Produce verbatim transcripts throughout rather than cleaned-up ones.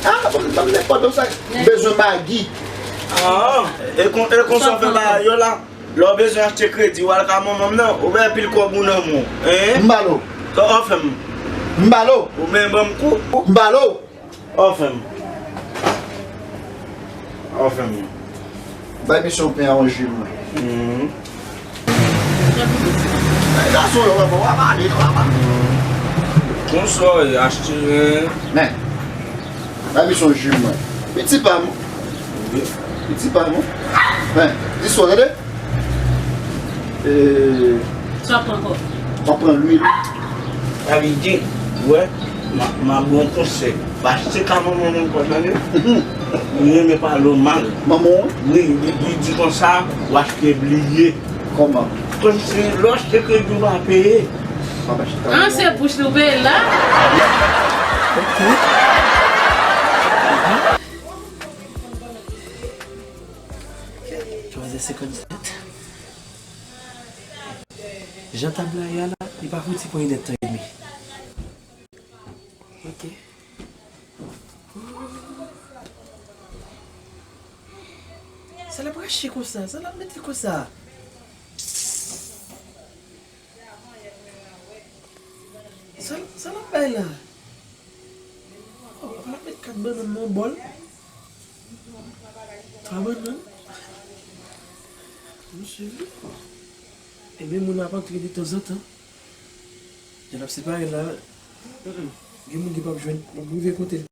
Ah, ban m, ban m nenpòt, ban m sa. M bezwen Magi. Ah, e kon, e konsa w fè bagay yo la. Lè w bezwen achte kredi, w al ka manman m nan, ou bay pil kòb ou nan men w. Hein? M ba l ou. Sa w fè m? M ba l ou. Ou menm ban m kou. M ba l ou. Anfen. Anfen. Bay misye yon pen a yon ji mwen. Mhm. Gason yo, w ap pale, w ap pale. Konsa w ye, achte ren. Men. Bay misye yon ji mwen. Piti pa m. Wi. Piti pa m. Men, di sa, tande. E, sa pran kòb. W ap pran lwil. Sa vle di, wè, m a, m a ba w yon konsèy. Pa chita manman w ankò, tande? Mhm. Li renmen pale w mal. Manman w? Wi, li, li di konsa, w achte bliye. Kòman? Kòmsi lè w achte kredi w pa peye. M ap achte. Ah, se bouch li w peye la? Ok. Twa zè senkannsèt. Jan tab la ye a la, li pa fouti pran inèdtan edmi. Ok. Sa l ap rache konsa, sa l ap mete konsa. Sa, sa l ap bay la. Oh, papa l ap met kat bannann nan bòl. Twa bannann. Mesye. Ebyen, moun ap antre de tanzantan. Jan ap separe la. Mm-mm. Gen moun ki p ap jwenn. M ap rive kote l.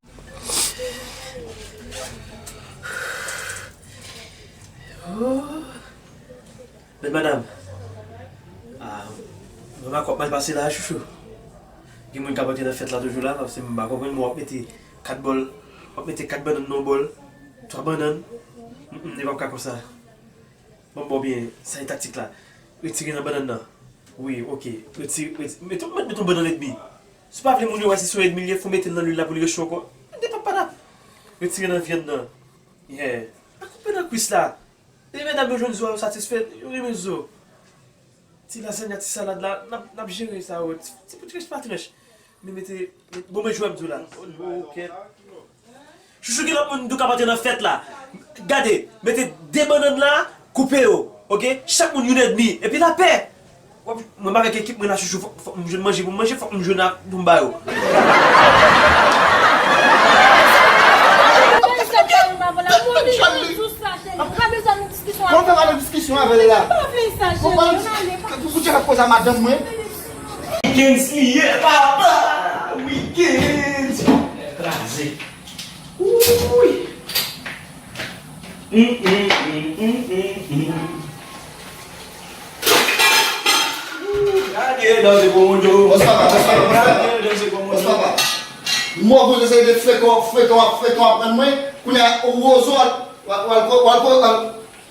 Oh. Bèl madanm. Ah, mwen pa konn w ap mal pase la, chouchou. Gen moun k ap antre nan fèt la toujou la, paske m pa konprann mwen w ap mete kat bòl, w ap mete kat bannann nan yon bòl, twa bannann. Mm, mm, li p ap ka konsa. Ban m ba w byen, sa e taktik la. Retire nan bannann nan. Wi, ok. Retire, retire. Mete, mete, mete yon bannann edmi. Si w pa vle moun yo wè se sou edmi l ye, fò w mete l nan lwil la pou li recho ankò. Mete patap. Retire nan vyann nan. Yeah. Pa koupe nan kwis la. Depi medam yo jwenn zo a, yo satisfè, yo renmen zo. Ti lazanya, ti salad la, n ap, n ap jere sa yo. Ti, ti, ti tranch pa tranch. Men mete, mete, bon, men jwè m di w la. Oh, oh, kèt. Chouchou, gen lòt moun tou k ap antre nan fèt la. Gade, mete de bannann la, koupe yo, oke? Chak moun youn edmi, epi lapè. W ap, mwen m avèk ekip mwen la, chouchou, fòk, fòk m jwenn manje pou m manje, fòk m jwenn a, pou m ba yo. Ou pa bezwen nou diskisyon avè l. Kòman fè pa nou diskisyon avè l la? M pa vle sa, cheri, ann ale. Pou, pou, pou Djaka koze a madanm mwen. Weekends li ye, papa! Weekends! Kraze. Wouy! Hum, hum, hum, hum, hum, hum. Gade danje komodo. Bòs papa, bòs papa, bòs papa. Gade danje komodo. Bòs papa. Mò, bon, se de frekan, frekan, frekan aprann mwen. Kounye a, Wozo, wal, wal, wal, wal, wal, wal,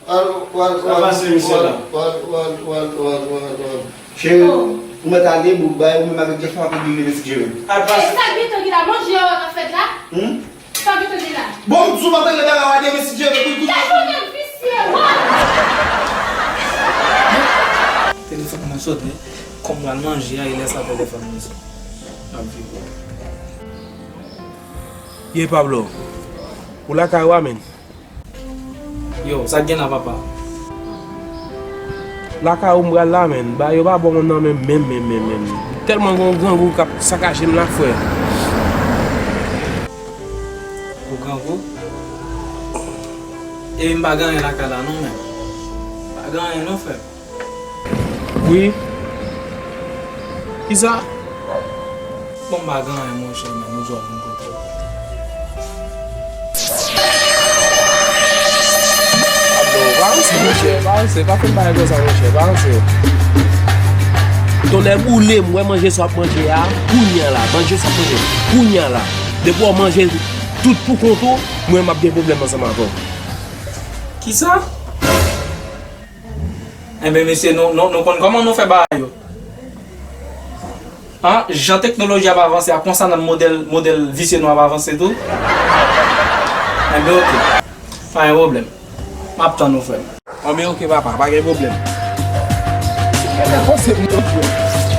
wal, wal, wal, wal, wal, wal, wal, wal, wal. Cheri, ou mèt ale, bout bay, ou menm avèk Jeff, w ap vin vin vin sijere. Al pase. E sa Beto ki la manje yo k ap fèt la? Hmm? Sa Beto gen la? Bon, m di w m ap regle bagay la demen sijere. Kout, kout, kout. Tèt ou nèt visye, wa! Telefòn mwen sonnen, kòm mwen al manje a, e lè sa telefòn mwen sonnen. M ap viv. Ye Pablo, ou lakay ou a, menn? Yo, sa k gen la, papa? Lakay ou m pral la, menn. Bagay yo pa bon nan men m menm, menm, menm, menm. Tèlman gen yon grangou k ap sakaje m la, frè. Yon grangou? E m pa gen anyen lakay la, non, menm. Pa gen anyen, non, frè. Wi. Kisa? Bon, m pa gen anyen, monchè, men nou dwòl moun kote w. Pablo, pa ranse, monchè, pa ranse, pa fè m bagay konsa, monchè, pa ranse. Tonnè boule m, wè manje sa w ap manje a, kounya la, manje sa w ap manje, kounya la. Depi w manje tout pou kont ou, mwen m ap gen pwoblèm ansanm avè w. Kisa? Enben, mesye, nou, nou, nou konn kòman nou fè bagay yo. An, jan teknoloji ap avanse a, konsa nan modèl, modèl visye nou ap avanse tou. Enben, oke. Pa gen pwoblèm. M ap tann ou, frè m. Anben, oke, papa, pa gen pwoblèm. Enben, poze m, monchè.